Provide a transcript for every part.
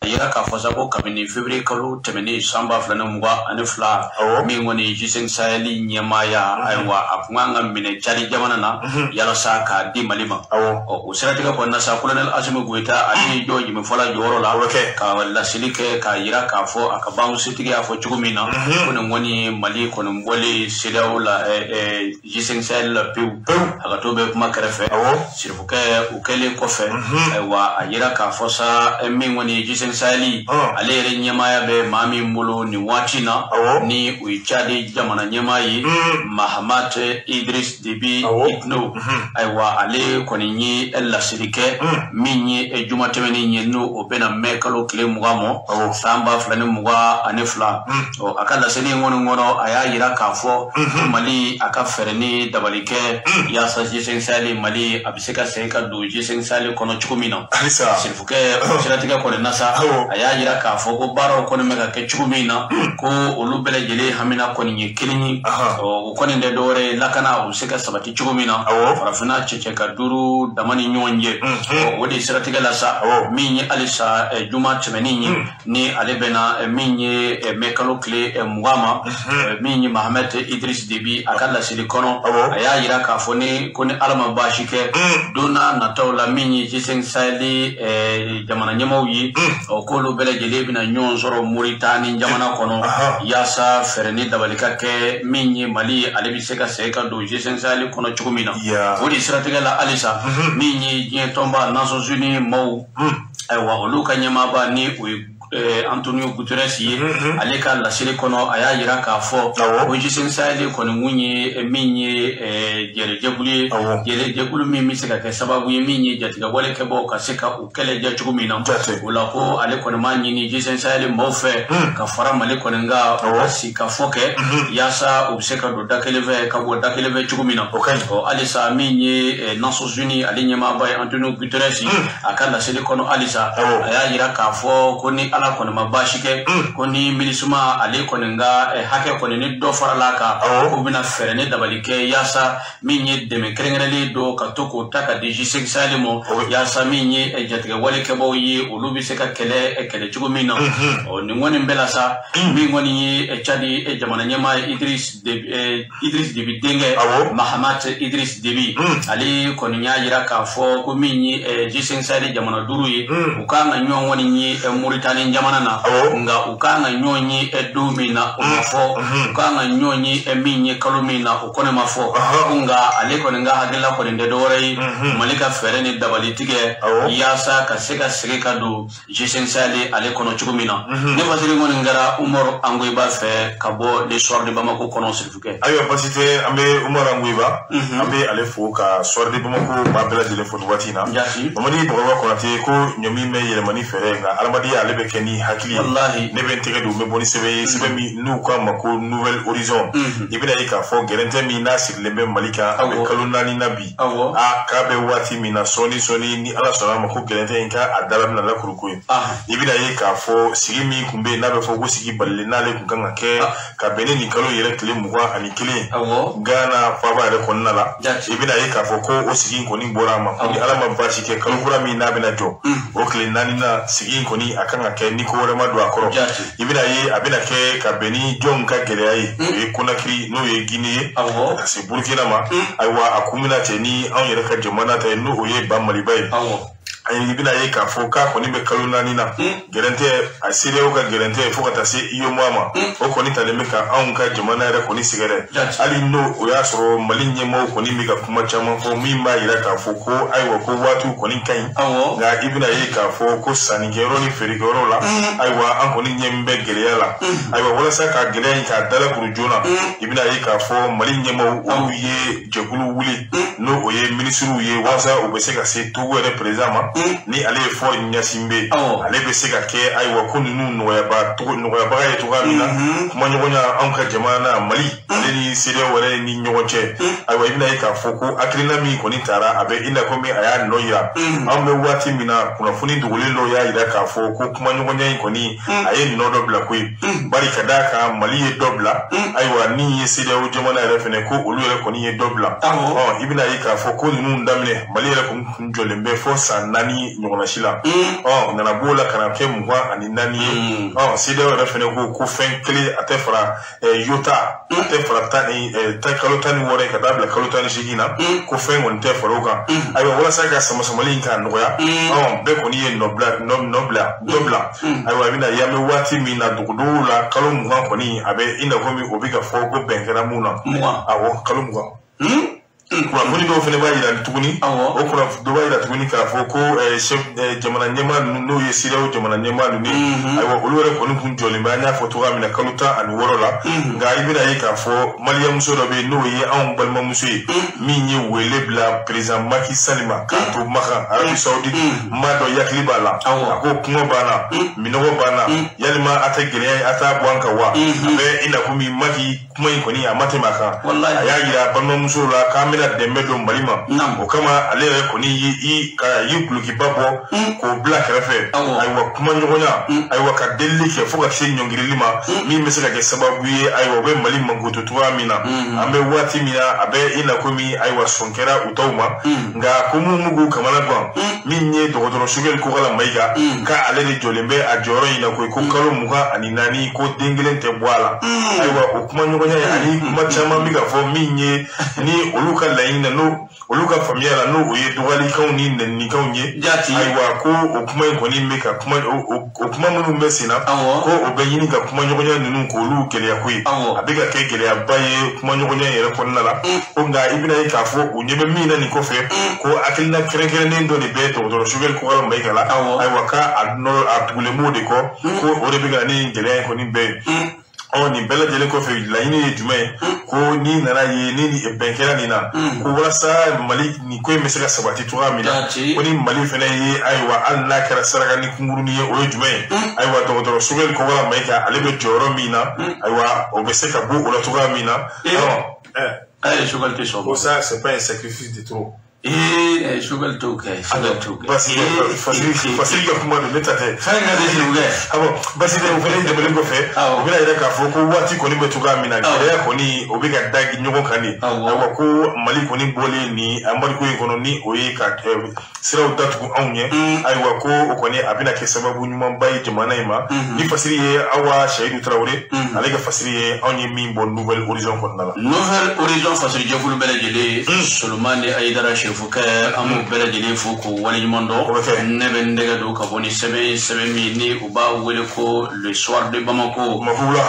Yira k'a fɔ sa ko kabini février kalo tɛmɛnen san 2022 min kɔni G5 Sahel ɲɛmaaya, ayiwa, a kun kan ka minɛ Tchad jamana na yalasa k'a di Mali ma. O siratigɛ kɔnɔna sa, colonel Assimi Goïta, ale ye jɔ jɛmɛfɔla jɔyɔrɔ la ka laseli kɛ k'a yira k'a fɔ a ka bangu setigi y'a fɔ cogo min na ko nin kɔni Mali kɔni bɔlen CEDEAO la, G5 Sahel la pewu, a ka to bɛ kuma kɛrɛfɛ. Sirifukɛ o kɛlen kɔfɛ, ayiwa, a yira k'a fɔ sa min kɔni G5 Sahel, ale yɛrɛ ɲɛmaaya bɛ maa min bolo nin waati na, ni o ye Tchad jamana ɲɛmaa ye, Mahamat Idriss Déby Itno. Ayiwa, ale kɔni ye laseli kɛ min ye juma tɛmɛnen ye, n'o o bɛna mɛ kalo tile 20 mɔ san 2022. A ka laseli in kɔni kɔnɔ, a y'a yira k'a fɔ ko Mali a ka fɛɛrɛ ni dabali kɛ yaasa G5 Sahel, Mali a bɛ se ka segin ka don G5 Sahel kɔnɔ cogo min na. Sirifukɛ, o siratigɛ kɔni na sa, a y'a yira k'a fɔ ko baaraw kɔni bɛ ka kɛ cogo min na, ko olu bɛɛ lajɛlen hamina kɔni ye kelen ye. O kɔni tɛ dɔwɛrɛ ye, lakana o bɛ se ka sabati cogo min na farafinna cɛcɛ ka duuru dama ni ɲɔgɔn cɛ. O de siratigɛ la sa, min ye halisa juma tɛmɛnen ye, ni ale bɛna min ye mɛ kalo tile 20 ma, min ye Mahamat Idriss Déby, a ka laseli kɔnɔ, a y'a yira k'a fɔ ni ko ni Ala ma baasi kɛ, don n'a nataw la, min ye G5 Sahel jamana ɲɛmaaw ye, k'olu bɛɛ lajɛlen bɛna ɲɔgɔn sɔrɔ Moritani jamana kɔnɔ yaasa fɛɛrɛ ni dabali ka kɛ min ye Mali ale bɛ se ka segin ka don G5 Sahel kɔnɔ cogo min na. O de siratigɛ la halisa, min ye diɲɛ tɔnba Nations Unies maaw, ayiwa, olu ka ɲɛmaaba, ni o ye Antonio Guterres ye, ale ka laseli kɔnɔ, a y'a yira k'a fɔ ko G5 Sahel kɔni kun ye min ye jɛrɛjɛkulu ye, jɛrɛjɛkulu min bɛ se ka kɛ sababu ye min ye jatigɛwale kɛbaaw ka se ka u kɛlɛ diya cogo min na. O la ko ale kɔni m'a ɲini G5 Sahel maaw fɛ ka fara Mali kɔni kan, u ka sigi ka fɔ kɛ yaasa u bɛ se ka don da kelen fɛ ka bɔ da kelen fɛ cogo min na. Halisa, min ye Nations Unies ale ɲɛmaaba ye, Antonio Guterres, a ka laseli kɔnɔ halisa, a y'a yira k'a fɔ ko ni Ala kɔni ma baasi kɛ, ko ni MINUSMA ale kɔni ka hakɛ kɔni ni dɔ farala a kan, k'u bɛna fɛɛrɛ ni dabali kɛ yaasa min ye dɛmɛ kɛrɛnkɛrɛnlen dɔ ka to k'o ta ka di G5 Sahel ma, yaasa min ye jatigɛwale kɛbaaw ye, olu bɛ se ka kɛlɛ kɛlɛ cogo min na. Nin kɔni bɛɛ la sa, min kɔni ye Tchad jamana ɲɛmaa ye, Idriss Déby denkɛ Mahamat Idriss Déby, ale kɔni y'a yira k'a fɔ ko min ye G5 Sahel jamana duuru ye, u kan ka ɲɔgɔn kɔni ye Moritani jamana na, nka u kan ka ɲɔgɔn ye don min na, o ma fɔ, u kan ka ɲɔgɔn ye min ye kalo min na, o kɔni ma fɔ. Nka ale kɔni ka hakilila kɔni tɛ dɔwɛrɛ ye, Mali ka fɛɛrɛ ni dabali tigɛ yaasa ka se ka segin ka don G5 Sahel ale kɔnɔ cogo min na. Ne fasiri kɔni kɛra Umaru Angoyiba fɛ ka bɔ Le Soir de Bamako kɔnɔ, Sirifukɛ. Ayiwa, basi tɛ. An bɛ Umaru Angoyiba, an bɛ ale fo ka Soir de Bamako maa bɛɛ lajɛlen fo nin waati in na. Mamadi Bakɔrɔba Konate ko ɲɔ min bɛ yɛlɛma ni fɛɛrɛ ye, nka adamadenya ale bɛ kɛ ni hakili ye. Ne bɛ n tɛgɛ don, n bɛ bɔ ni sɛbɛn ye, sɛbɛn min n'u k'a ma ko Nouvel Horizon. I bɛna ye k'a fɔ gɛrɛntɛ min n'a sirilen bɛ Mali kan, a bɛ kalo 4 na bi. A k'a bɛ waati min na, sɔɔni sɔɔni, ni Ala sɔnna a ma, ko gɛrɛntɛ in k'a da la bɛna lakuruko ye. I bɛna ye k'a fɔ sigi min tun bɛ yen n'a bɛ fɔ ko sigi balilen, n'ale tun kan ka kɛ ka bɛn ni nin kalo yɛrɛ tile 21, Ghana faaba yɛrɛ kɔnɔna la, i bɛna ye k'a fɔ ko o sigi in kɔni bɔra a ma, ko ni Ala ma baasi kɛ, kalo kura min n'a bɛna jɔ, o tile 4 na, sigi in kɔni a kan ka kɛ ni ko wɛrɛ ma don a kɔrɔ. I bɛna ye a bɛna kɛ ka bɛn ni jɔnw ka gɛlɛya ye, o ye Conakry, n'o ye Guinée ye, ka se Burkina ma. Ayiwa, a kun bɛna cɛ ni anw yɛrɛ ka jamana ta ye, n'o ye ba Maliba ye. I bɛna ye k'a fɔ k'a kɔni bɛ kalo 4 na, gɛrɛntɛ a CEDEAO ka gɛrɛntɛ fo ka taa se UEMOA ma, o kɔni talen bɛ ka anw ka jamana yɛrɛ kɔni sɛgɛrɛ, hali n'o o y'a sɔrɔ Mali ɲɛmaaw kɔni bɛ ka kuma caman fɔ min b'a yira k'a fɔ ko ayiwa, ko waatiw kɔni ka ɲi. Nka i bɛna ye k'a fɔ ko sannikɛyɔrɔ ni feerekɛyɔrɔ la, ayiwa, an kɔni ɲɛ bɛ gɛlɛya la. Ayiwa, walasa ka gɛlɛya in k'a dalakuru joona, i bɛna ye k'a fɔ Mali ɲɛmaaw, olu ye jɛkulu wuli, n'o o ye minisiriw ye, walasa u bɛ se ka se Togo yɛrɛ président ma, ni ale ye Faure Gnassingbé. Ale bɛ se ka kɛ, ayiwa, ko ninnu nɔgɔyabaga ye cogoya min na, kumaɲɔgɔnya anw ka jamana Mali ale ni CEDEAO yɛrɛ ni ɲɔgɔn cɛ. Ayiwa, i bɛna ye k'a fɔ ko hakilina min kɔni taara, a bɛ i n'a komi a y'a nɔ yira. Anw bɛ waati min na, kunnafoni dogolen dɔw y'a yira k'a fɔ ko kumaɲɔgɔnya in kɔni a ye nɔ dɔ bila koyi, bari ka d'a kan Mali ye dɔ bila. Ayiwa, ni ye CEDEAO jamana yɛrɛ fɛnɛ, ko olu yɛrɛ kɔni ye dɔ bila. Ɔ, i bɛna ye k'a fɔ ko ninnu daminɛ, Mali yɛrɛ kun jɔlen bɛ fɔ san 4. 4 ɲɔgɔnna si la ɔ nana b'o la ka na kɛ 24 ye ɔ CEDEAO yɛrɛ fɛnɛ ko fɛn kelen a tɛ fara yota a tɛ fara kalo 16 ka taa bila kalo 18 na ko fɛn kɔni tɛ fara o kan ayiwa walasa ka samasamali in k'a nɔgɔya ɔ bɛɛ kɔni ye nɔ bila ayiwa i bɛna ye an bɛ waati min na duguduguw la kalo 20 kɔni a bɛ i n'a komi o bɛ ka fɔ ko bɛn kɛra mun na awɔ kalo 20 kunnafoni dɔw fana b'a yira tuguni o kunnafoni dɔ b'a yira tuguni k'a fɔ ko jamana ɲɛmaa ninnu n'o ye CEDEAO jamana ɲɛmaa ninnu ye ayiwa olu yɛrɛ kɔni kun jɔlen bɛ an y'a fɔ cogoya min na kalo 16 la nka i bɛna ye k'a fɔ maliyɛnmuso dɔ bɛ yen n'o ye anw balimamuso ye min ye wele bila président Macky Sall ma k'a to Makan Arabie Saoudite n b'a dɔn yakili b'a la a ko kɔngɔ b'an na minɔgɔ b'an na yalima a tɛ gɛlɛya ye a t'a bɔ an kan wa a bɛ i n'a komi Macky kuma in kɔni a ma tɛmɛ a kan a y'a yira balimamusow la k'an bɛna dɛmɛ don Mali ma o kama ale yɛrɛ kɔni y'i gulokiba bɔ k'o bila kɛrɛfɛ ayiwa kuma ɲɔgɔnya ayiwa ka delili kɛ fo ka se ɲɔngirili ma min bɛ se ka kɛ sababu ye ayiwa u bɛ Mali mankoto cogoya min na an bɛ waati min na a bɛ i n'a komi ayiwa sɔn kɛra u taw ma nka ko mun b'u kamana gan min ye dɔgɔtɔrɔ Choguel Kokalla Maïga k'ale de jɔlen bɛ a jɔyɔrɔ in na koyi ko kalo 24 ko den kelen tɛ bɔ a la ayiwa o kuma ɲɔgɔnya ye ani kuma caman bɛ ka fɔ min ye ni olu ka laɲini na n'o olu ka faamuya la n'o ye dɔgɔyalikanw ni nɛnikanw ye ayiwa ko o kuma in kɔni bɛ ka kuma o kuma minnu bɛ sen na ko o bɛ ɲini ka kuma ɲɔgɔnya ninnu k'olu gɛlɛya ko ye a bɛ ka kɛ gɛlɛyaba ye kuma ɲɔgɔnya yɛrɛ kɔnɔna la ko nka i bɛna ye k'a fɔ u ɲɛ bɛ min na nin kɔfɛ ko hakilina kɛrɛnkɛrɛnnen dɔ de bɛ dɔgɔtɔrɔ Choguel Kokalla Maïga la ayiwa k'a nɔ a tugulen b'o de kɔ ko o de bɛ ka na ni gɛlɛya in kɔni bɛɛ ye ɔ nin bɛɛ lajɛlen kɔfɛ laɲini ye jumɛn ye ko n'i nana ye ni bɛn kɛra nin na ko walasa Mali nin ko in bɛ se ka sabati cogoya min na ko ni Mali fana ye ayiwa hali n'a kɛra saraka ni kunkurunin ye o ye jumɛn ye ayiwa dɔgɔtɔrɔ Choguel Kokalla Maïga ale bɛ jɔyɔrɔ min na ayiwa o bɛ se ka bɔ o la cogoya min na ayi Choguel tɛ sɔn ko ça c'est pas un sacrifice de trop. Ee Choguel t'o kɛ Choguel t'o kɛ parce que ka kuma don ne ta tɛ fɛn ka tɛ kɛ awɔ basi tɛ o fana tɛmɛnen kɔfɛ o bɛna yira k'a fɔ ko waati kɔni bɛ cogoya min na gɛlɛya kɔni o bɛ ka da ɲɔgɔn kan de ayiwa ko Mali kɔni bɔlen nin embargo in kɔnɔ ni o ye ka siraw datugu anw ɲɛ ayiwa ko o kɔni a bɛna kɛ sababu ɲumanba ye jamana in ma ni fasiri ye Awa Seyidu Tarawele ale ka fasiri ye anw ye min bɔ Nouvelle Horizon kɔnɔna la Nouvelle Horizon fasiri jɛkulu bɛɛ lajɛlen Solomani Ayidara Serifukɛ an b'u bɛɛ lajɛlen fo k'u waleɲuman dɔn ne bɛ n dɛgɛ don ka bɔ ni sɛbɛn min ni u b'a wele ko Le Soir de Bamako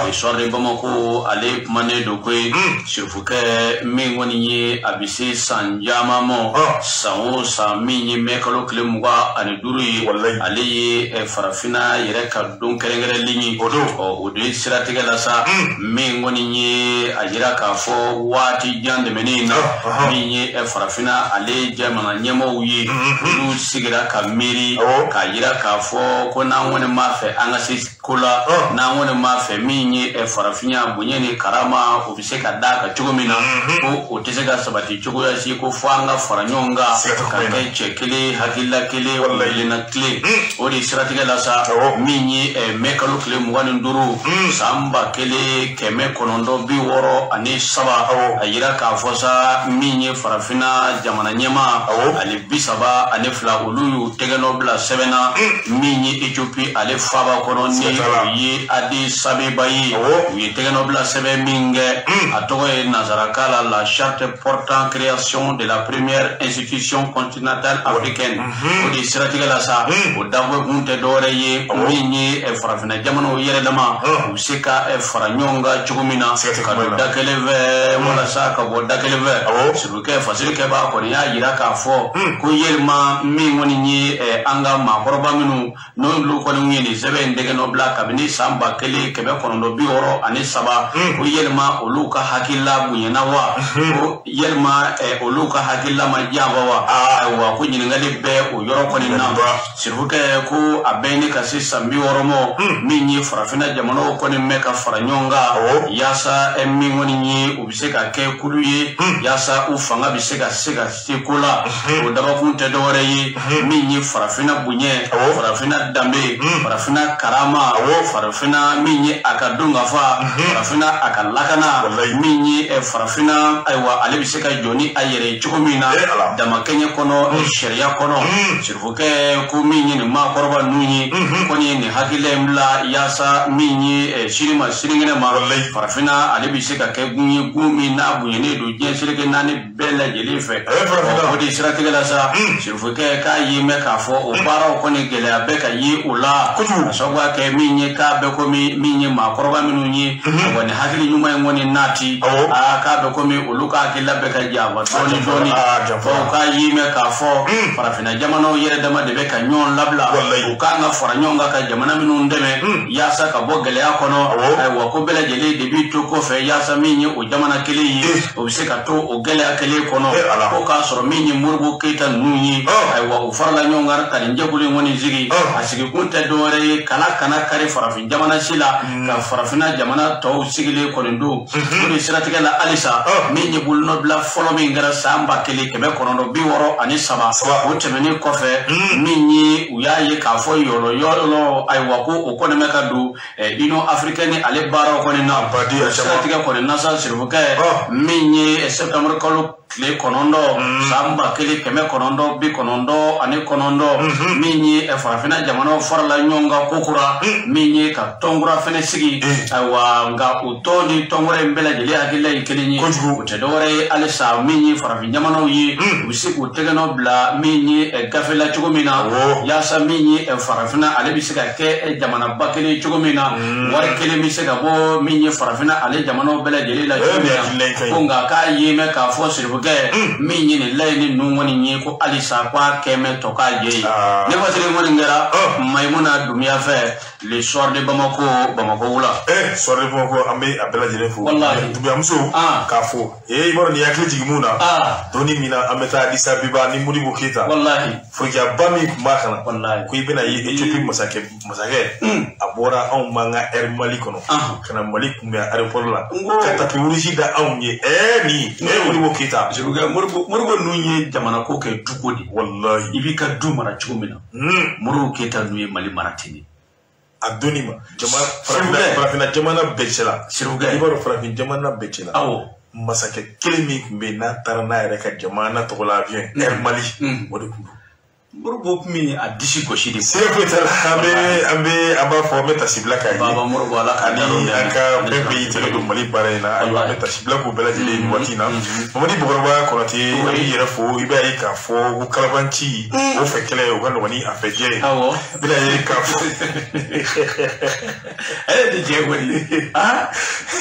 Le Soir de Bamako ale kumanen don koyi Serifukɛ min kɔni ye a bɛ se san caman ma san o san min ye mɛ kalo tile 25 ye ale ye farafinna yɛrɛ ka don kɛrɛnkɛrɛnlen ye o de siratigɛ la sa min kɔni ye a yira k'a fɔ waati jan tɛmɛnen na min ye farafinna ale jamana ɲɛmaaw ye olu sigira ka miiri k'a yira k'a fɔ ko n'an kɔni m'a fɛ an ka se ko la n'an kɔni m'a fɛ min ye farafinya bonya ni karama o bɛ se ka d'a kan cogo min na ko o tɛ se ka sabati cogoya si ko fo an ka fara ɲɔgɔn kan ka kɛ cɛ kelen hakilila kelen kelenna kelen o de siratigɛ la sa min ye mɛ kalo tile 25 san 1963 a yira k'a fɔ sa min ye farafinna jamana ɲɛmaa ale 32 olu y'u tɛgɛnɔ bila sɛbɛn na min ye Ethiopie ale faaba kɔnɔ ni o ye Addis Abeba ye u ye tɛgɛnɔ bila sɛbɛn min kɛ a tɔgɔ ye nansarakan la la charte portant création de la première institution continentale africaine o de siratigɛ la sa o dabɔ kun tɛ dɔwɛrɛ ye min ye farafinna jamanaw yɛrɛ dama u bɛ se ka fara ɲɔgɔn kan cogo min na ka don da kelen fɛ walasa ka bɔ da kelen fɛ Serifukɛ Fasirikɛba kɔni y'a yira k'a fɔ ko yɛlɛma min kɔni ye an ka maakɔrɔba minnu n'olu kɔni ye nin sɛbɛn in tɛgɛnɔ bila kabini san 1963 ko yɛlɛma olu ka hakilila bonyana wa ko yɛlɛma olu ka hakilila ma janfa wa ayiwa ko ɲininkali bɛ o yɔrɔ kɔni na Serifukɛ ko a bɛ ne ka se san 60 ma min ye farafinna jamanaw kɔni mɛn ka fara ɲɔgɔn kan yaasa min kɔni ye u bɛ se ka kɛ kulu ye yaasa u fanga bɛ se ka se Mali ko la o dabakun tɛ dɔwɛrɛ ye min ye farafinna bonya farafinna danbe farafinna karama farafinna min ye a ka don ka fa farafinna a ka lakana min ye farafinna ayiwa ale bɛ se ka jɔ ni a yɛrɛ ye cogo min na damakɛɲɛ kɔnɔ sariya kɔnɔ sirifokɛ ko min ye nin maakɔrɔba ninnu ye kɔni ye nin hakilila in bila yaasa min ye sini ma sinikɛnɛ ma farafinna ale bɛ se ka kɛ gun ye gun min n'a bonyanen don diɲɛ seleke naani bɛɛ lajɛlen fɛ o de siratigɛ la sa sirifokɛ k'a ye mɛn k'a fɔ o baaraw kɔni gɛlɛya bɛ ka ye o la ka sababuya kɛ min ye k'a bɛ komi min ye maakɔrɔba minnu ye wa ni hakili ɲuman in kɔni nati aa k'a bɛ komi olu ka hakilila bɛ ka janfa dɔɔni dɔɔni bawo k'a ye mɛn k'a fɔ farafinna jamanaw yɛrɛ dama de bɛ ka ɲɔgɔn labila u kan ka fara ɲɔgɔn kan ka jamana minnu dɛmɛ yaasa ka bɔ gɛlɛya kɔnɔ ayiwa ko bɛɛ lajɛlen de b'i to kɔfɛ yaasa min ye o jamana kelen ye o bɛ se ka to o gɛlɛya kelen kɔnɔ ko k'a sɔrɔ min ye Modibo Keyita ninnu ye ayiwa u farala ɲɔgɔn kan ka nin jɛkulu in kɔni sigi a sigikun tɛ dɔwɛrɛ ye kana kari farafin jamana si la ka farafinna jamana tɔw sigilen kɔni don o de siratigɛ la halisa min ye bolonɔbila fɔlɔ min kɛra san 1963 o tɛmɛnen kɔfɛ min ye u y'a ye k'a fɔ yɔlɔ yɔlɔ ayiwa ko o kɔni bɛ ka don Union africaine ale baaraw kɔni na siratigɛ kɔni na sa sirifokɛ min ye septembre kalo tile 9 san 1999 min ye farafinna jamanaw farala ɲɔgɔn kan ko kura min ye ka tɔn kura fɛnɛ sigi ayiwa nka o tɔn ni tɔn wɛrɛ in bɛɛ lajɛlen hakilila ye kelen ye o tɛ dɔwɛrɛ ye halisa min ye farafin jamanaw ye u bɛ se k'u tɛgɛnɔ bila min ye gafe la cogo min na yaasa min ye farafinna ale bɛ se ka kɛ jamanaba kelen ye cogo min na wari kelen bɛ se ka bɔ min ye farafinna ale jamanaw bɛɛ lajɛlen la cogo min na ko nka k'a ye mɛn k'a fɔ sirifokɛ min ye nin laɲini ninnu kɔni ye ko halisa k'a kɛ mɛn tɔ k'a jɛ ye ne fasiri kɔni kɛra Mayimuna Dunbiya fɛ le soir de Bamako Bamako wula. Soir de Bamako an bɛ a bɛɛ lajɛlen fo. Walahi Dunbiyamuso k'a fo i b'a dɔn nin hakili jigin mun na donni min na an bɛ taa Addis Abeba ni Modibo Keyita. Walahi forojaba min tun b'a kan walahi ko i bɛna ye Ethiopie masakɛ a bɔra anw m'an ka Air Mali kɔnɔ ka na Mali kunbɛn aéroport la ka tapis rouge da anw ye nin Modibo Keyita. Modibo ninnu ye jamana ko kɛ duko de. Walahi i b'i ka du mara cogo min na Modibo Keyita ninnu ye Mali mara ten de. A donni ma farafinna jamana bɛɛ cɛla i b'a dɔn farafin jamana bɛɛ cɛla masakɛ kelen min tun bɛ yen n'a taara n'a yɛrɛ ka jamana tɔgɔ la avion Air Mali o de tun don. Modibo tun bɛ a disi gosi de. Se foyi t'a la an b'a fɔ an bɛ tasibila k'a ye. Baba Modibo Ala ka ani an ka fɛn fɛn y'i tɛgɛ don Mali baara in na ayiwa an bɛ tasibila k'u bɛɛ lajɛlen nin waati in na. Mamadi Bɔkɔrɔba Kɔnate an b'i yɛrɛ fo i b'a ye k'a fɔ ko kalabanci o fɛ kɛlɛ o ka nɔgɔn ni a fɛ jɛ ye. Awɔ. I bɛna ye k'a fɔ. E de jɛ kɔni.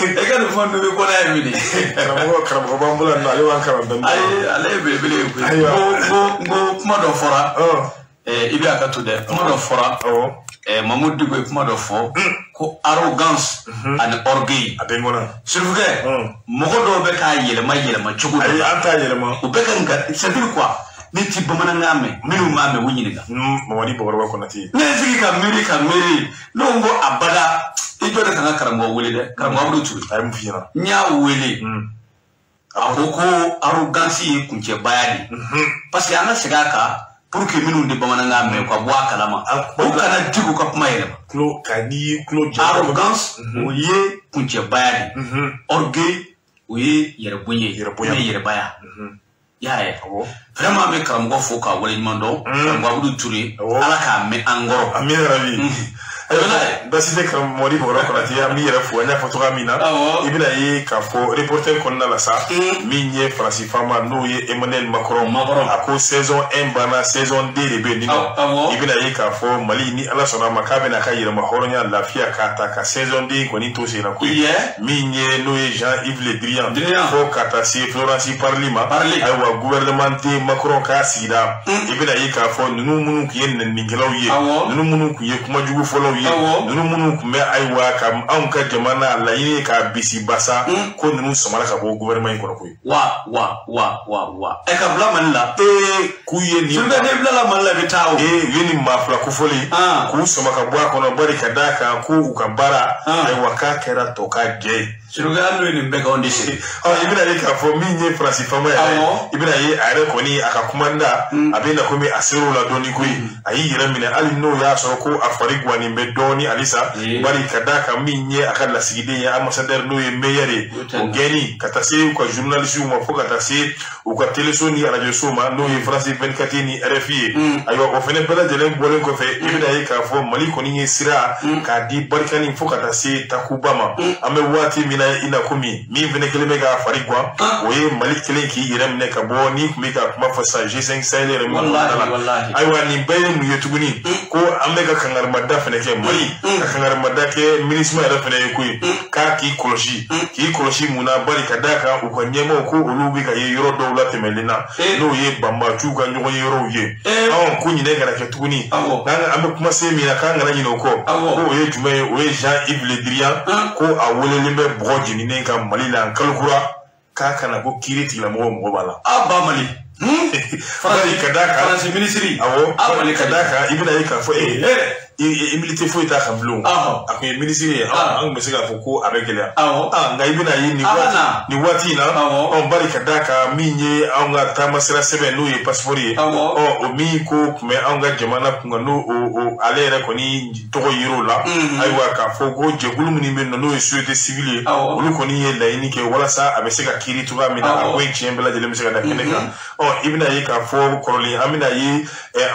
E ka nin fɔ ninnu bɛ kɔnɔ ye minɛ. Karamɔgɔ b'an bolo yan nɔ ale b'an kalan dɔɔnin. Ayi ale ye belebele ye koyi. N ko kuma dɔ fɔra. I bɛ a ka to dɛ kuma dɔ fɔra Mamudu Diko ye kuma dɔ fɔ ko arrogance ani orgueil a bɛ ɲɔgɔn na sirifukɛ mɔgɔ dɔw bɛ k'a yɛlɛma yɛlɛma cogo dɔ la an t'a yɛlɛma u bɛ ka nka c'est à dire quoi ne ti bamanankan mɛn minnu m'a mɛn u ɲininka Mamadi Bɔkɔrɔba Kɔnate ne ye sigi ka miiri ne ko abada i jɔ de ka n ka karamɔgɔ wele dɛ karamɔgɔ Abudu Ture a ye mun f'i ɲɛna n y'a wele a ko ko arrogance ye kuncɛbaya de parce que an ka segin a kan pour que minnu tɛ bamanankan mɛn ka bɔ a kalama u kana Diko ka kuma yɛlɛma tulo ka n'i ye tulo jɛ arrogance o ye kuncɛbaya de orgueil o ye yɛrɛbonya ye yɛrɛbaya i y'a ye vraiment an bɛ karamɔgɔ fo k'a waleɲuman dɔn karamɔgɔ Abudu Ture Ala k'a mɛn an kɔrɔ amina yarabi Basi tɛ karamɔgɔ Bɔkɔrɔba Kɔnate an b'i yɛrɛ fo an y'a fɔ cogoya min na i bɛna ye k'a fɔ reporter kɔnɔna la sa min ye Faransi faama n'o ye Emmanuel Macron a ko saison 1 banna saison 2 de bɛ yen nɔ i bɛna ye k'a fɔ Mali ni Ala sɔnna a ma k'a bɛna a ka yɛlɛma hɔrɔnya lafiya k'a ta ka saison 2 kɔni to sen na koyi min ye n'o ye Jean-Yves Le Drian fo ka taa se Florence Parly ma ayiwa gouvernement den Macron k'a sigira i bɛna ye k'a fɔ ninnu minnu tun ye nɛninikɛlaw ye ninnu minnu tun ye kumajugu fɔlaw ye ninnu minnu tun bɛ ayiwa ka anw ka jamana laɲini k'a bisi basa ko ninnu samara ka bɔ gouvernement in kɔnɔ koyi. Wa ɛ ka bila Mali la. K'u ye nin. Sirifukɛ n'i bilala Mali la i bɛ taa o. U ye nin maa fila kofɔlen k'u sama ka bɔ a kɔnɔ bari ka d'a kan ko u ka baara ayiwa k'a kɛra tɔ ka jɛ ye. Suruga n'o ye nin bɛɛ kɛ anw de sigi. I bɛna ye k'a fɔ min ye Faransi faama yɛrɛ i bɛna ye a yɛrɛ kɔni a ka kumanda a bɛ na komi a ser'o la dɔɔni koyi a y'i yɛrɛ minɛ hali n'o y'a sɔrɔ ko a fari guwanen bɛ dɔɔni halisa bari ka d'a kan min ye a ka lasigiden ye ambassadeur n'o ye meilleur ye o gɛnni ka taa se u ka journaliste ma fo ka taa se u ka téléso ni arajoso ma n'o ye France 24 ni RFI ye ayiwa o fɛnɛ bɛɛ lajɛlen bɔlen kɔfɛ i bɛna ye k'a fɔ Mali kɔni ye sira k'a di Barikani fo ka taa se Takuba ma an bɛ waati min na i na komi min fɛnɛ kelen bɛ k'a fari guwan o ye Mali kelen k'i yɛrɛ minɛ ka bɔ ni tun bɛ ka kuma fɔ sisan G5 Sahel yɛrɛ min kɔnɔna la ayiwa nin bɛɛ ye mun ye tuguni ko an bɛ ka kangarimada fɛnɛ kɛ Mali ka kangarimada kɛ MINUSMA yɛrɛ fɛnɛ ye koyi k'a k'i kɔlɔsi mun na bari ka d'a kan u ka ɲɛmaaw ko olu bɛ ka ye yɔrɔ dɔw la tɛmɛlen na n'o ye banbaanciw ka ɲɔgɔn ye yɔrɔw ye ko ɲinɛ kana kɛ tuguni an bɛ kuma se min na k'an kana ɲinɛ o kɔ ko o ye jumɛn ye o ye Jean-Yves Le Drian ko a welelen bɛ bɔgɔ jeninen kan Mali la kalo kura k'a kana ko kiiri tigilamɔgɔw mɔgɔ b'a la. A ba Mali. Bari ka d'a kan Faransi minisiri. Awɔ ka d'a kan i bɛna ye k'a fɔ immunité foyi t'a kan bilen a kun ye minisiri ye an kun bɛ se k'a fɔ ko a bɛ gɛlɛya nka i bɛna ye nin waati in na bari ka d'a kan min ye anw ka taamasira sɛbɛn n'o ye passeport ye o min ko tun bɛ anw ka jamana kun kan n'o ale yɛrɛ kɔni tɔgɔ yer'o la ayiwa k'a fɔ ko jɛkulu minnu bɛ yen nɔ n'o ye société civile ye olu kɔni ye laɲini kɛ walasa a bɛ se ka kiiri cogoya min na a ko in tiɲɛ bɛɛ lajɛlen bɛ se ka da kɛnɛ kan i bɛna ye k'a fɔ kɔrɔlen an bɛna ye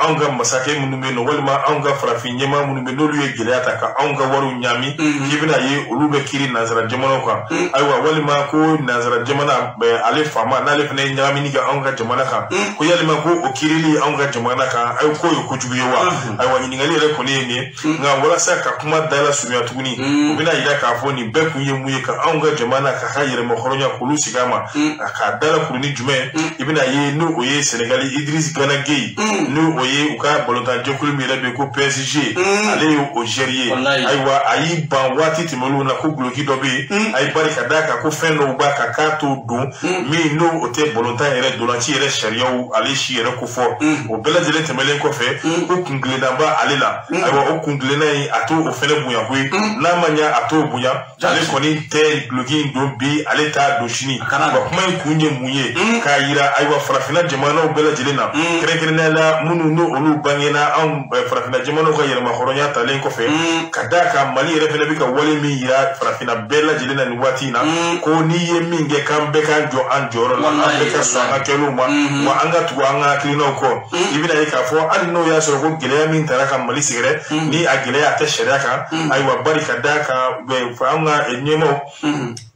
anw ka masakɛ minnu bɛ yen nɔ walima anw ka farafin ɲɛmaa minnu bɛ n'olu ye gɛlɛya ta ka anw ka wariw ɲaami k'i bɛna ye olu bɛ kiiri nansara jamanaw kan ayiwa walima ko nansara jamana ale faama n'ale fana ye ɲagamini kɛ anw ka jamana kan ko yalima ko o kiirili anw ka jamana kan ayi k'o ye kojugu ye wa ayiwa ɲininkali yɛrɛ kɔni ye nin ye nka walasa ka kuma da la surunya tuguni u bɛna yira k'a fɔ nin bɛɛ kun ye mun ye ka anw ka jamana k'a ka yɛrɛma hɔrɔnya k'olu sigi a ma k'a da la kuru ni jumɛn i bɛna ye n'o o ye Senegali Idriss Gana Gueye n'o o ye u ka balontan jɛkulu min yɛrɛ bɛ yen ko PSG ale ye o gère ye ayiwa a y'i ban waati tɛmɛnlenw na ko guloki dɔ bɛ yen a ye bari ka d'a kan ko fɛn dɔw b'a kan k'a t'o don min n'o o tɛ balontan yɛrɛ dolanci yɛrɛ sariyaw ale si yɛrɛ ko fɔ o bɛɛ lajɛlen tɛmɛnen kɔfɛ ko kuntilenna b'a ale la ayiwa o kuntilenna in a t'o fɛnɛ bonya koyi n'a ma ɲa a t'o bonya ale kɔni tɛ guloki in don bi ale t'a don sini wa kuma in kun ye mun ye k'a yira ayiwa farafinna jamanaw bɛɛ lajɛlen na kɛrɛnkɛrɛnnenya la minnu n'o olu bangena anw farafinna jamanaw ka yɛlɛma hɔrɔnya talen kɔfɛ ka d'a kan Mali yɛrɛ fɛnɛ bɛ ka wale min yira farafinna bɛɛ lajɛlen na nin waati in na ko n'i ye min kɛ k'an bɛɛ k'an jɔ an jɔyɔrɔ la an bɛɛ ka sɔn an ka kɛlenw ma wa an ka tugu an ka hakilinaw kɔ i bɛna ye k'a fɔ hali n'o y'a sɔrɔ ko gɛlɛya min taara ka Mali sɛgɛrɛ ni a gɛlɛya a tɛ sariya kan ayiwa bari ka d'a kan an ka ɲɛmaaw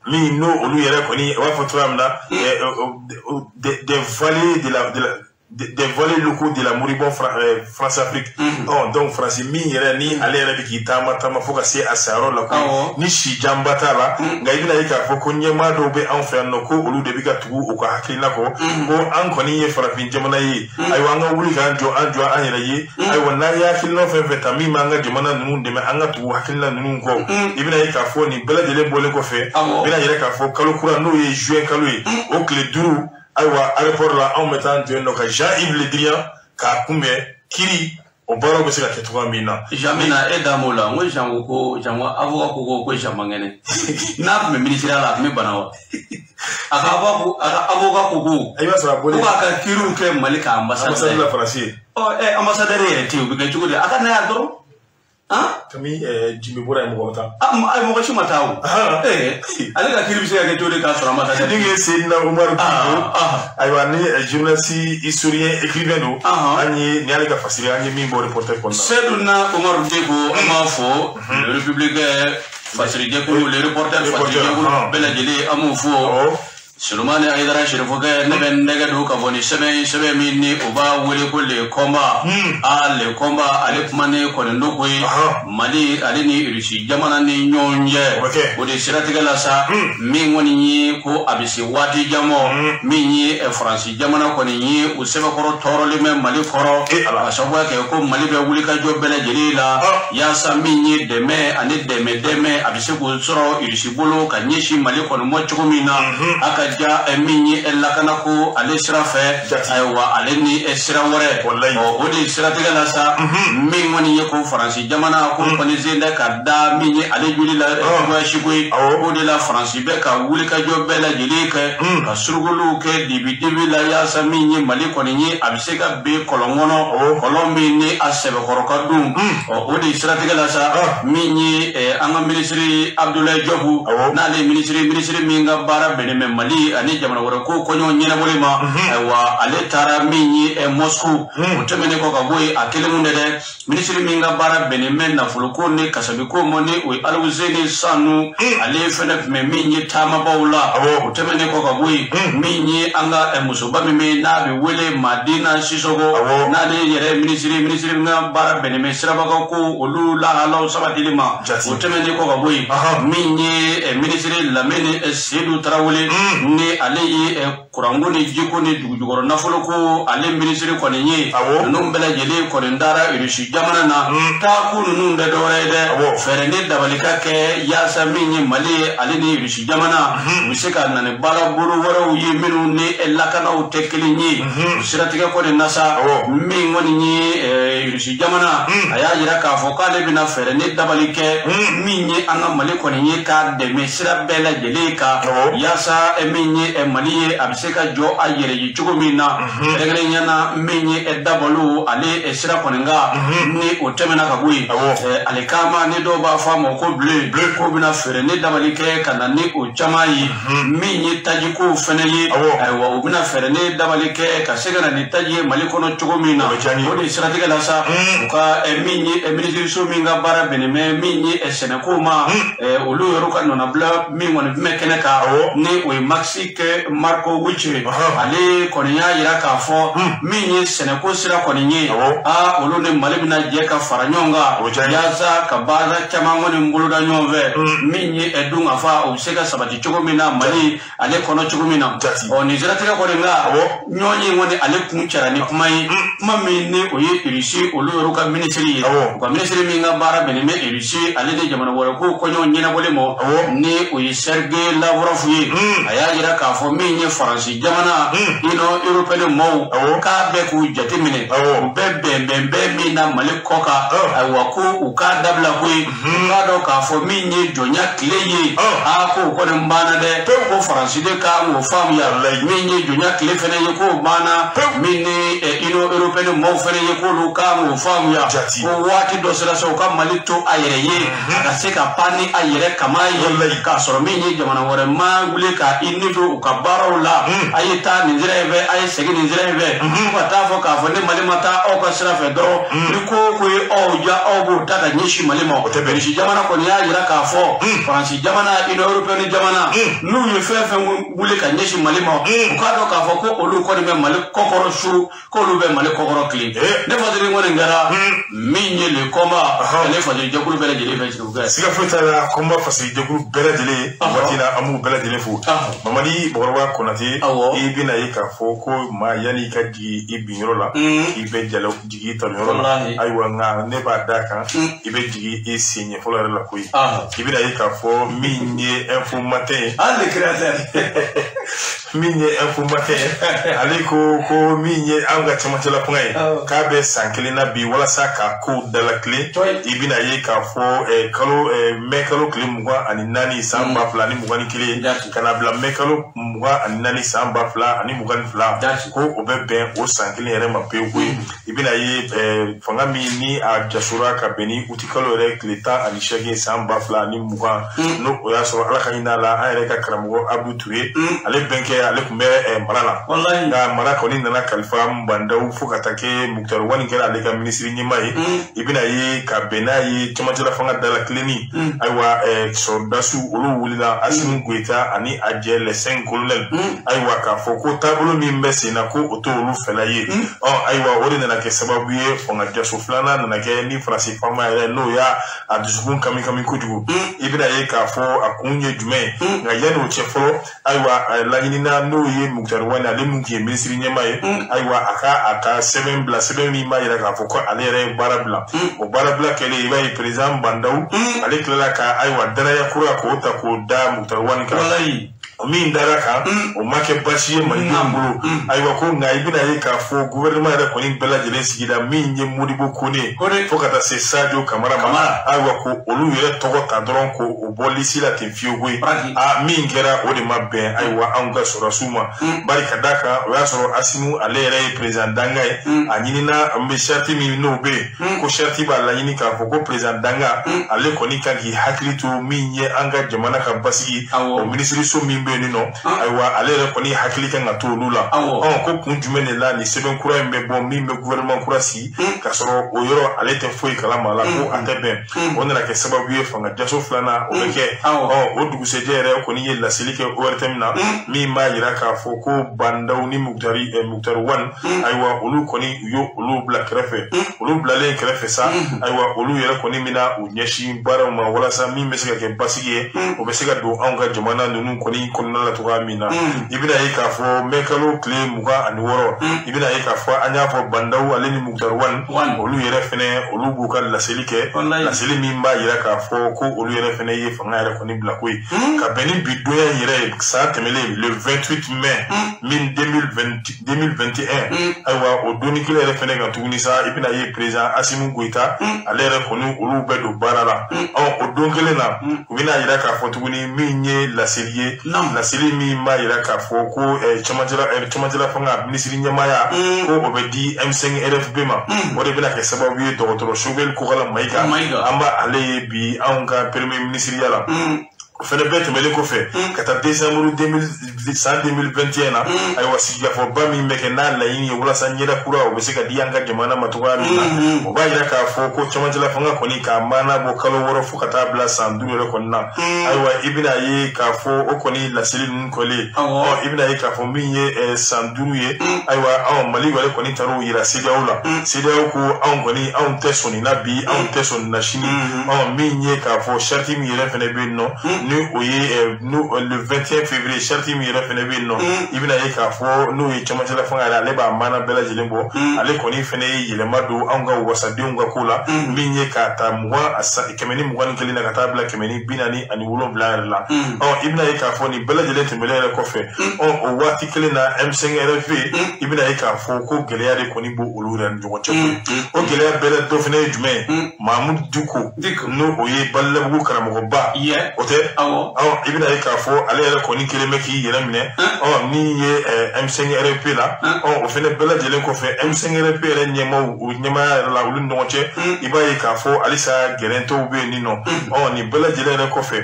min n'o olu yɛrɛ kɔni u b'a fɔ cogoya min na des vallées de la des vallées locaux de la moribond France-Afrique. Donc France min yɛrɛ ni ale yɛrɛ bɛ k'i taama taama fo ka se a sayɔrɔ la ko ni si janba t'a la nka i bɛna ye k'a fɔ ko ɲɛmaa dɔw bɛ anw fɛ yan nɔ ko olu de bɛ ka tugu u ka hakilina kɔ ko an kɔni ye farafin jamana ye ayiwa an ka wuli k'an jɔ an jɔ an yɛrɛ ye ayiwa n'an ye hakilina fɛn fɛn ta min b'an ka jamana ninnu dɛmɛ an ka tugu hakilina ninnu kɔ i bɛna ye k'a fɔ nin bɛɛ lajɛlen bɔlen kɔfɛ i bɛna yɛrɛ k'a fɔ kalo kura n'o ye juin kalo ye o tile 5 ayiwa aéroport la anw bɛ taa jɔ yen nɔ ka Jean-Yves Le Drian k'a kunbɛn kiiri o baaraw bɛ se ka kɛ cogoya min na. Jean mina e da m'o la n ko Jean ko Jean ko avocat ko Jean man kɛnɛ n'a tun bɛ minisiriya la a tun bɛ bana wa a ka avocat ko i b'a sɔrɔ a bɔlen ko k'a ka kiiriw kɛ Mali ka ambassadeur la Faransi ye. Ɔ ambassadeur yɛrɛ tɛ yen o bɛ kɛ cogo di a ka na yan dɔrɔn. Kami Jimbi bɔra yen mɔgɔ ma taa. Mɔgɔ si ma taa o. Ale ka kiiri bɛ se ka kɛ cogo di k'a sɔrɔ a ma taa. Ni ye Seydina Umaru Diko ayiwa ni journaliste historien écrivain don. An ye ni y'ale ka fasiri an ye min bɔ reporter kɔnɔna na. Seydina Umaru Diko an b'a fɔ le républicain fasirijɛkulu le reporter fasirijɛkulu bɛɛ lajɛlen an b'o fɔ. Solomani Aïdara Cherifokɛ ne bɛ nɛgɛ don ka bɔ ni sɛbɛn min ni o b'a wele ko le combat le combat ale kumanen kɔni don koyi Mali ale ni Russie jamana ni ɲɔgɔn cɛ o de siratigɛ la sa min kɔni ye ko a bɛ se waati jan mɔ min ye Faransi jamana kɔni ye o sɛbɛkɔrɔ tɔɔrɔlen bɛ Mali kɔrɔ ka sababuya kɛ ko Mali bɛ wulikajɔ bɛɛ lajɛlen la yaasa min ye dɛmɛ ani dɛmɛ a bɛ se k'o sɔrɔ Russie bolo ka ɲɛsin Mali kɔni ma cogo min na a ka ka ja min ye lakanako ale sira fɛ ayiwa ale ni sira wɛrɛ o de siratigɛ la sa min kɔni ye ko Faransi jamana ko kɔni sen tɛ ka da min ye ale joli la cogoya si koyi o de la Faransi bɛ ka wulikajɔ bɛɛ lajɛlen kɛ ka suruguluw kɛ dibi la yaasa min ye Mali kɔni ye a bɛ se ka ben kɔlɔn kɔnɔ kɔlɔn min ni a sɛbɛkɔrɔ ka dun o de siratigɛ la sa min ye an ka minisiri Abdoulaye Diop n'ale ye minisiri min ka baara bɛnnen bɛ Mali ani jamana wɛrɛ ko kɔɲɔ ɲɛnabɔli ma ayiwa ale taara min ye Moscou o tɛmɛnen kɔ ka bɔ yen a kelen kun tɛ dɛ minisiri min ka baara bɛnnen bɛ nafoloko ni kasabiko ma ni o ye Alioune Sanu ale fɛnɛ tun bɛ min ye taamabaw la o tɛmɛnen kɔ ka bɔ yen min ye an ka musoba min bɛ n'a bɛ wele Madina Sisoko n'ale yɛrɛ minisiri min ka baara bɛnnen bɛ sirabakaw ko olu lahalaw sabatili ma o tɛmɛnen kɔ ka bɔ yen min ye minisiri Lamine Seydou Traoré ni ale ye kuranko ni jiko ni dugujukɔrɔ nafolo ko ale minisiri kɔni ye ninnu bɛɛ lajɛlen kɔni taara Irisi jamana na taakun ninnu tɛ dɔwɛrɛ ye dɛ fɛɛrɛ ni dabali ka kɛ yaasa min ye Mali ye ale ni Irisi jamana u bɛ se ka na ni baarabolo wɛrɛw ye minnu ni lakanaw tɛ kelen ye o siratigɛ kɔni na sa min kɔni ye Irisi jamana a y'a yira k'a fɔ k'ale bɛna fɛɛrɛ ni dabali kɛ min ye an ka Mali kɔni ye k'a dɛmɛ sira bɛɛ lajɛlen kan yaasa min ye Mali ye a bɛ se ka jɔ a yɛrɛ ye cogo min na kɛrɛnkɛrɛnnenya na min ye dabaliw ale sira kɔni kan ni o tɛmɛna ka bɔ yen ale kama ni dɔw b'a fɔ a ma ko bleu k'o bɛna fɛɛrɛ ni dabali kɛ ka na ni o caman ye min ye tajiko fɛnɛ ye ayiwa u bɛna fɛɛrɛ ni dabali kɛ ka se ka na ni taji ye Mali kɔnɔ cogo min na o de siratigɛ la sa u ka min ye minisiriso min ka baara bɛnnen bɛ min ye sɛnɛko ma olu yɛrɛ ka nɔnabila min kɔni bɛ kɛnɛ kan ni o ye Maxi Markovitch ale kɔni y'a yira k'a fɔ min ye sɛnɛko sira kɔni ye aa olu ni Mali bɛna jɛ ka fara ɲɔgɔn kan yaasa ka baara caman kɔni boloda ɲɔgɔn fɛ min ye dunkafa o bɛ se ka sabati cogo min na Mali ale kɔnɔ cogo min na ɔ nin siratigɛ kɔni nka ɲɔgɔn ye kɔni ale kun cɛra ni kuma ye kuma min ni o ye Irisi olu yɛrɛ ka minisiri ye u ka minisiri min ka baara bɛnnen bɛ Irisi ale ni jamana wɛrɛ ko kɔɲɔ ɲɛnabɔli ma ni o ye Sergei Lavrov ye a y'a yira k'a fɔ min ye Faransi jamana Union européenne maaw k'a bɛɛ k'u jate minɛ u bɛ bɛnbɛn min na Mali kɔ kan ayiwa ko u k'a dabila koyi u k'a dɔn k'a fɔ min ye jɔnya tile ye aa k'o kɔni banna dɛ ko Faransi de kan k'o faamuya min ye jɔnya tile fɛnɛ ye k'o banna min ni Union européenne maaw fɛnɛ ye k'olu kan k'o faamuya ko waati dɔ sera sa u ka Mali to a yɛrɛ ye a ka se ka pan ni a yɛrɛ kama ye k'a sɔrɔ min ye jamana wɛrɛ ma wuli ka i ni don u ka baaraw la a ye taa nin sira in fɛ a ye segin nin sira in fɛ fo ka taa fɔ k'a fɔ ni Mali ma taa aw ka sira fɛ dɔrɔn ni ko o ko ye aw ja aw b'o ta ka ɲɛsin Mali ma Irisi jamana kɔni y'a yira k'a fɔ Faransi jamana Union européenne jamana n'u ye fɛn fɛn wuli ka ɲɛsin Mali ma u k'a dɔn k'a fɔ ko olu kɔni bɛ Mali kɔkɔrɔ su k'olu bɛ Mali kɔkɔrɔ tile ne Fadili kɔni kɛra min ye le combat ale Fadili jɛkulu bɛɛ lajɛlen fɛ sigi kɛ siga foyi t'a la combat Fasiri jɛkulu bɛɛ lajɛlen waati la an b'u bɛɛ lajɛlen fo Mamadi Bakɔrɔba Konate i bɛna ye k'a fɔ ko maa yanni i ka jigin i binyɔrɔ la i bɛ jigin i tɔnyɔrɔ la ayiwa nka ne b'a d'a kan i bɛ jigin i sen ɲɛ fɔlɔ yɛrɛ la koyi i bɛna ye k'a fɔ min ye Info Matin ye hali créateur min ye Info Matin ale ko min ye an ka cɛmancɛla fanga ye k'a bɛ san kelen na bi walasa ka kow dalakile i bɛna ye k'a fɔ kalo mɛ kalo tile 24 san 2021 ka na bila mɛ kalo 24 san 2022 ko o bɛ bɛn o san kelen yɛrɛ ma pewu koyi i bɛna ye fanga min ni a jasora ka bɛn ni uti kalo yɛrɛ tile 18 san 2020 n'o o y'a sɔrɔ Ala ka hinɛ a la an yɛrɛ ka karamɔgɔ Abdou Touré ale bɛnkɛ ale tun bɛ mara la nka mara kɔni nana kalifa Bandaw fo ka taa kɛ Moctar Ouane kɛra ale ka minisiri ɲɛmaa ye i bɛna ye ka bɛn n'a ye cɛmancɛla fanga da la tilenni ayiwa sɔrɔdasiw olu wulila Assimi Goïta ani a jɛ les 5 colonels ayiwa k'a fɔ ko taabolo min bɛ sen na ko o t'olu fɛla ye ɔ ayiwa o de nana kɛ sababu ye fanga jaso filanan nana kɛ ni Faransi faama yɛrɛ n'o y'a a dusukun kami kami kojugu i bɛna ye k'a fɔ a kun ye jumɛn ye nka yanni o cɛ fɔlɔ ayiwa laɲinina n'o ye Moctar Ouane ale min tun ye minisiri ɲɛmaa ye ayiwa a ka sɛbɛn bila sɛbɛn min b'a yira k'a fɔ ko ale yɛrɛ ye baara bila o baara bila kɛlen i b'a ye président Bandaw ale tilala ka ayiwa danaya kura k'o ta k'o da Moctar Ouane kan. Min dara kan o ma kɛ baasi ye malidenw bolo. Ayiwa ko nka i bɛna ye k'a fɔ gouvernement yɛrɛ kɔni bɛɛ lajɛlen sigida min ye Modibo Kone fo ka taa se Sadio Kamara ma, ayiwa ko olu yɛrɛ tɔgɔ ta dɔrɔn ko o bɔ lisi la ten fiyewu koyi. A min kɛra o de ma bɛn ayiwa anw ka sɔrɔdasiw ma, bari ka d'a kan o y'a sɔrɔ Assimi ale yɛrɛ ye président danga ye. A ɲinina an bɛ sariti min n'o bɛ yen ko sariti b'a laɲini k'a fɔ ko président danga ale kɔni kan k'i hakili to min ye an ka jamana ka basigi, o minisiriso min bɛ yen nɔ, ayiwa ale yɛrɛ kɔni hakili kan ka to olu la. Ko kun jumɛn de la nin sɛbɛn kura in bɛ bɔ min bɛ gouvernement kura sigi k'a sɔrɔ o yɔrɔ ale tɛ foyi kalama la, ko a tɛ bɛn. O nana kɛ sababu ye fanga jaso filanan o bɛ kɛ. O dugusɛjɛ yɛrɛ kɔni ye laseli kɛ ORTM na min b'a yira k'a fɔ ko Bandaw ni Mukutari Wane, ayiwa olu kɔni u y'o olu bila kɛrɛfɛ. Olu bilalen kɛrɛfɛ sa, ayiwa olu yɛrɛ kɔni bɛna u ɲɛsin baaraw ma walasa min bɛ se ka kɛ basigi ye, o bɛ se ka don anw ka jamana ninnu kɔni kɔnɔna la cogoya min na. I bɛna ye k'a fɔ mɛ kalo tile 26, i bɛna ye k'a fɔ an y'a fɔ Bandaw ale ni Mukutari Wane olu yɛrɛ fɛnɛ olu b'u ka laseli kɛ, laseli min b'a yira k'a fɔ ko olu yɛrɛ fɛnɛ ye fanga yɛrɛ kɔni bila ko ye. Ka bɛn ni bi donya in yɛrɛ ye san tɛmɛlen le 28 mai 2021, ayiwa o donni kelen yɛrɛ fɛnɛ kan tuguni sa, i bɛna ye président Assimi Goïta ale yɛrɛ kɔni olu bɛ don baara la. O don kelen na u bɛna yira k'a fɔ tuguni min ye laseli ye, laseli min b'a yira k'a fɔ ko cɛmancɛla fanga minisiri ɲɛmaaya ko o bɛ di M5 RFP ma. O de bɛna kɛ sababu ye dɔgɔtɔrɔ Choguel Kokalla Maïga, an b'ale ye bi anw ka premier ministeriya la. O fɛnɛ bɛɛ tɛmɛnen kɔfɛ ka taa décembre san 2021 na, ayiwa sigikafɔba min bɛ kɛ n'a laɲini ye walasa ɲɛda kura o bɛ se ka di an ka jamana ma cogoya min na, o b'a yira k'a fɔ ko cɛmancɛla fanga kɔni k'a maana bɔ kalo 6 fo ka taa bila san 5 yɛrɛ kɔni na. Ayiwa i bɛna ye k'a fɔ o kɔni laseli ninnu kɔlen, i bɛna ye k'a fɔ min ye san 5 ye, ayiwa anw Mali yɛrɛ kɔni taar'o yira CEDEAO la. CEDEAO ko anw kɔni anw tɛ sɔn nin na bi, anw tɛ sɔn nin na sini. Min ye k'a fɔ sariti min yɛrɛ fɛnɛ bɛ yen nɔ ni o ye le 21 février, sariti min yɛrɛ fɛnɛ bɛ yen nɔ, i bɛna ye k'a fɔ n'o ye cɛmancɛla fanga yɛrɛ ale b'a maana bɛɛ lajɛlen bɔ, ale kɔni fɛnɛ ye yɛlɛma don anw ka wasadenw ka ko la min ye k'a ta 121 na ka taa bila 147 yɛrɛ la. I bɛna ye k'a fɔ nin bɛɛ lajɛlen tɛmɛnen yɛrɛ kɔfɛ, o waati kelen na M5 RFP i bɛna ye k'a fɔ ko gɛlɛya de kɔni b'o olu yɛrɛ ni ɲɔgɔn cɛ koyi. O gɛlɛya bɛɛ la dɔ fɛnɛ ye jumɛn ye? Mahamudu Dicko n'o o ye Balabugu karamɔgɔba, o tɛ? I bɛna ye k'a fɔ ale yɛrɛ kɔni kelen bɛ k'i yɛrɛ minɛ min ye M5 RFP la. O fɛnɛ bɛɛ lajɛlen kɔfɛ M5 RFP yɛrɛ ɲɛmaaw o ɲɛmaaya yɛrɛ la olu ni ɲɔgɔn cɛ, i b'a ye k'a fɔ halisa gɛrɛntɛw bɛ yen nɔ. Nin bɛɛ lajɛlen yɛrɛ kɔfɛ,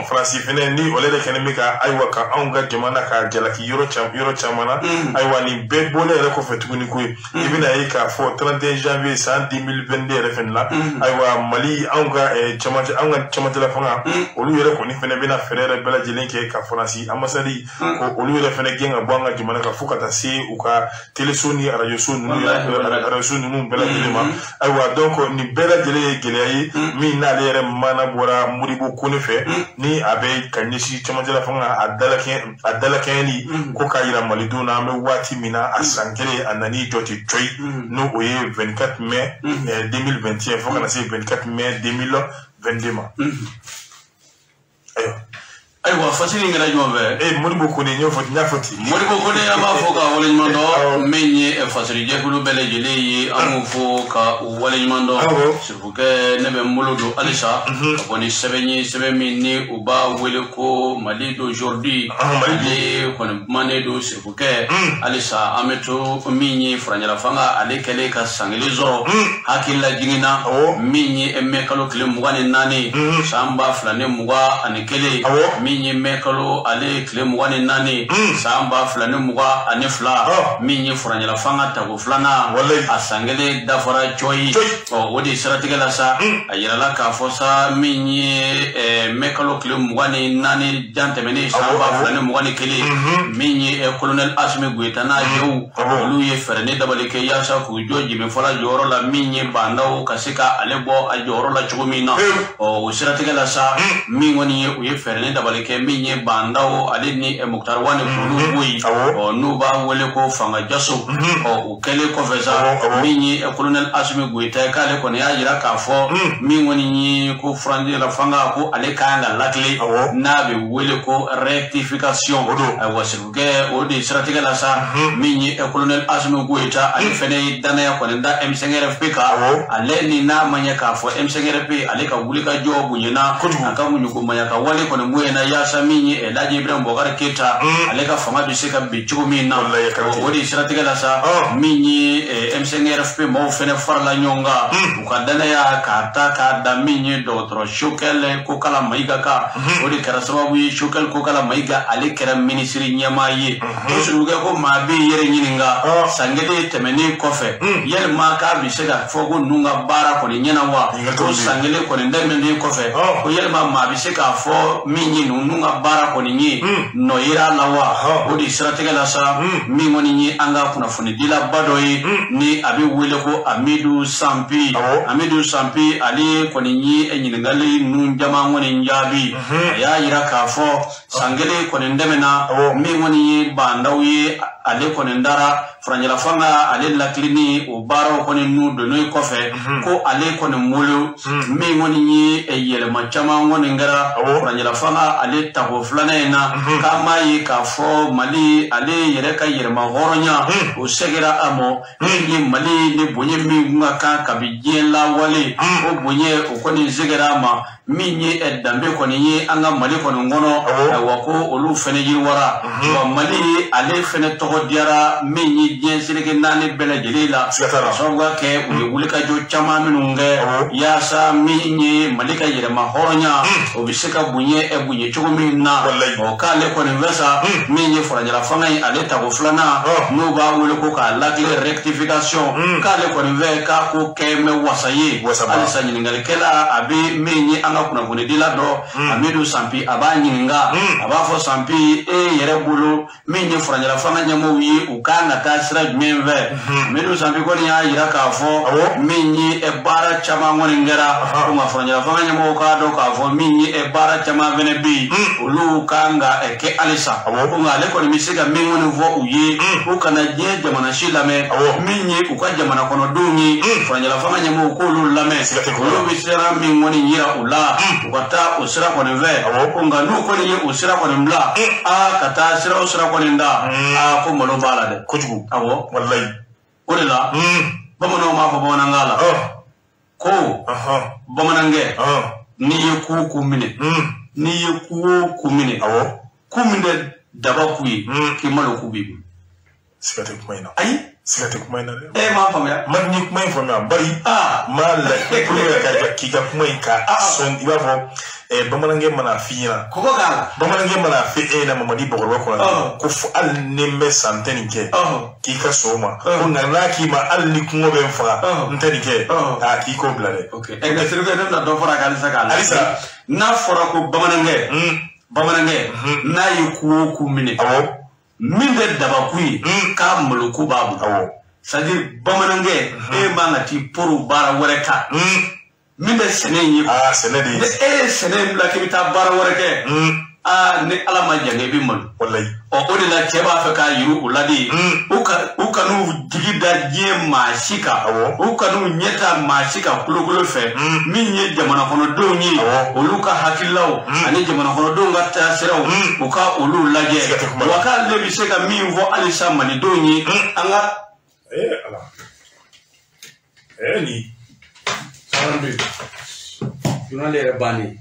Faransi fɛnɛ ni ole yɛrɛ kɛlen bɛ ka ayiwa ka anw ka jamana ka jalaki yɔrɔ caman na. Ayiwa nin bɛɛ bɔlen yɛrɛ kɔfɛ tuguni koyi, i bɛna ye k'a fɔ 31 janvier san 2022 yɛrɛ fɛnɛ la, ayiwa Mali anw ka cɛmancɛla fanga olu yɛrɛ kɔni fɛnɛ bɛna fɛɛrɛ yɛrɛ bɛɛ lajɛlen kɛ ka Faransi ambassade ko olu yɛrɛ fɛnɛ gɛn ka bɔ an ka jamana kan fo ka taa se u ka teleso ni arajoso ninnu arajoso ninnu bɛɛ lajɛlen ma. Ayiwa donc nin bɛɛ lajɛlen ye gɛlɛya ye min n'ale yɛrɛ mana bɔra Modibo Kone fɛ ni a bɛ ka ɲɛsin cɛmancɛla fanga a dalakɛɲɛli ko k'a yira malidenw na an bɛ waati min na a san kelen a nan'i jɔ ten cɔyi, n'o o ye 24 mai 2021 fo ka na se 24 mai 2022 ma. Ayiwa fasiri in kɛra jumɛn fɛ? Modibo Kone n y'a fɔ ten. Modibo Kone an b'a fɔ ka waleɲuman dɔn min ye fasirijɛkulu bɛɛ lajɛlen ye, an b'u fo ka u waleɲuman dɔn. Sirifukɛ ne bɛ n bolo don halisa ka bɔ ni sɛbɛn ye, sɛbɛn min ni u b'a wele ko Mali d'aujourd'hui, ale kɔni kumanen don Sirifukɛ. Halisa an bɛ to min ye furancɛla fanga ale kɛlen ka san kelen sɔrɔ hakilila jiginna min ye mɛ kalo tile 24 san 2021, min ye mɛ kalo ale tile 24 san 2022, min ye furancɛla fanga tako filanan a san kelen dafara cɔyi. O de siratigɛ la sa, a yirala k'a fɔ sa min ye mɛ kalo tile 24 jan tɛmɛnen san 2021, min ye colonel Assimi Goïta n'a jɛw olu ye fɛɛrɛ ni dabali kɛ yaasa k'u jɔ jɛmɛfɔla jɔyɔrɔ la min ye Bandaw ka se ka ale bɔ a jɔyɔrɔ la cogo min na. O siratigɛ la sa min kɔni ye u ye fɛɛrɛ ni dabali tali kɛ min ye Bandaw ale ni Moctar Ouane k'olu bɔ yen ɔ n'u b'a wele ko Fanga Jaso ɔ o kɛlen kɔfɛ sa min ye colonel Assimi Goïta ye k'ale kɔni y'a jira k'a fɔ min kɔni ye ko furancɛ fanga ko ale kan ka lakile n'a bɛ wele ko rectification ayiwa Sirikukɛ o de siratigɛ la sa min ye colonel Assimi Goïta ale fɛnɛ ye danaya kɔni da M5RFP kan ale ni n'a ma ɲɛ k'a fɔ M5RFP ale ka wulikajɔ bonyana a ka muɲukomaya ka wale kɔni bonyana yaasa min ye El Hadji Ibrahim Boubacar Keïta ale ka fanga bɛ se ka bin cogo min na o de siratigɛ la sa min ye M5RFP maaw fɛnɛ farala ɲɔgɔn kan u ka danaya k'a ta k'a da min ye dɔgɔtɔrɔ Choguel Kokalla Maïga kan o de kɛra sababu ye Choguel Kokalla Maïga ale kɛra minisiri ɲɛmaa ye o Sirikukɛ ko maa bɛ yɛrɛ ɲininka san kelen tɛmɛnen kɔfɛ yalima k'a bɛ se ka fɔ ko ninnu ka baara kɔni ɲɛna wa ko san kelen kɔni tɛmɛnen kɔfɛ ko yalima maa bɛ se k'a fɔ min ye ninnu ka baara kɔni ye nɔ yera a la wa o de siratigɛ la sa min kɔni ye an ka kunnafonidilaba dɔ ye ni a bɛ wele ko Amidou Sampi Amidou Sampi ale kɔni ye ɲininkali ninnu caman kɔni jaabi a y'a jira k'a fɔ san kelen kɔni tɛmɛna min kɔni ye Bandaw ye ale kɔni dara furancɛla fanga ale lakilenni o baaraw kɔni n'u donnen kɔfɛ ko ale kɔni bolo min kɔni ye yɛlɛma caman kɔni kɛra furancɛla fanga ale tako filanan in na k'an b'a ye k'a fɔ Mali ale yɛrɛ ka yɛlɛma hɔrɔnya o sɛgɛra a ma min ye Mali ni bonya min kun ka kan kabi diɲɛ lawale o bonya o kɔni sɛgɛra a ma min ye danbe kɔni ye an ka Mali kɔni kɔnɔ ayiwa ko olu fɛnɛ yiriwara wa Mali ale fɛnɛ tɔgɔ diyara min ye diɲɛ seleke naani bɛɛ lajɛlen la ka sababu kɛ u ye wulikajɔ caman minnu kɛ yaasa min ye Mali ka yɛrɛma hɔrɔnya o bɛ se ka bonya bonya cogo min na ɔ k'ale kɔni fɛ sa min ye furancɛla fanga ye ale tako filanan n'u b'a wele ko k'a lakile rectification k'ale kɔni fɛ k'a ko kɛ mɛ wasa ye halisa ɲininkalikɛla a bɛ min ye an ka kunnafonidila dɔ Amidou Sampi a b'a ɲininka a b'a fɔ Sampi e yɛrɛ bolo min ye furancɛla fanga ɲɛmɔgɔw ye u kan ka taa sira jumɛn fɛ Amidou Sampi kɔni y'a jira k'a fɔ min ye baara caman kɔni kɛra ko nka furancɛla fanga ɲɛmɔgɔw k'a dɔn k'a fɔ min ye baara caman fɛnɛ bɛ yen olu kan ka kɛ halisa ko nka ale kɔni bɛ se ka min kɔni fɔ u ye u kana diɲɛ jamana si lamɛn min ye u ka jamana kɔnɔdenw ye furancɛla fanga ɲɛmɔgɔw k'olu lamɛn olu bɛ sira min kɔni yira u la u ka taa o sira kɔni fɛ ko nka n'u kɔni ye o sira kɔni bila aa ka taa sira o sira kɔni da aa ko malo b'a la dɛ kojugu awɔ walayi o de la bamananw b'a fɔ bamanankan la ko bamanankɛ n'i ye ku ku minɛ n'i ye ku o ku minɛ awɔ ku min tɛ daba ku ye k'i malo ku b'i bolo siga tɛ kuma in na ayi siga tɛ kuma in na dɛ e m'a faamuya ma ni kuma in faamuya bari ma la k'i k'i ka kuma in ka sɔn i b'a fɔ bamanankɛ mana f'i ɲɛna kɔgɔ k'a la bamanankɛ mana f'i e ɲɛna Mamadi Bakɔrɔba kɔnɔ ko fo hali ni n bɛ san tɛ nin kɛ k'i ka sɔn o ma ko nka n'a k'i ma hali ni kungo bɛ n faga n tɛ nin kɛ aa k'i k'o bila dɛ. Ok nka Sirikɛ ne bɛna dɔ fara a kan halisa k'a la halisa n'a fɔra ko bamanankɛ bamanankɛ n'a ye ku o ku minɛ awɔ min tɛ dabaku ye k'a maloku b'a bolo awɔ c'est à dire bamanankɛ e man ka t'i poro baara wɛrɛ kan min bɛ sɛnɛ in ye aa sɛnɛ de ye ni e ye sɛnɛ in bila k'i bɛ taa baara wɛrɛ kɛ aa ni ala ma jan i bɛ malo walayi ɔ o de la cɛ b'a fɛ k'a yiru u la de u kan'u jigi da diɲɛ maa si kan u kan'u ɲɛ ta maa si kan kolokolo fɛ min ye jamana kɔnɔdenw ye olu ka hakililaw ani jamana kɔnɔdenw ka taasiraw u ka olu lajɛ wa k'ale bɛ se ka min fɔ halisa malidenw ye an ka. Ala nin. Journal yɛrɛ bannen.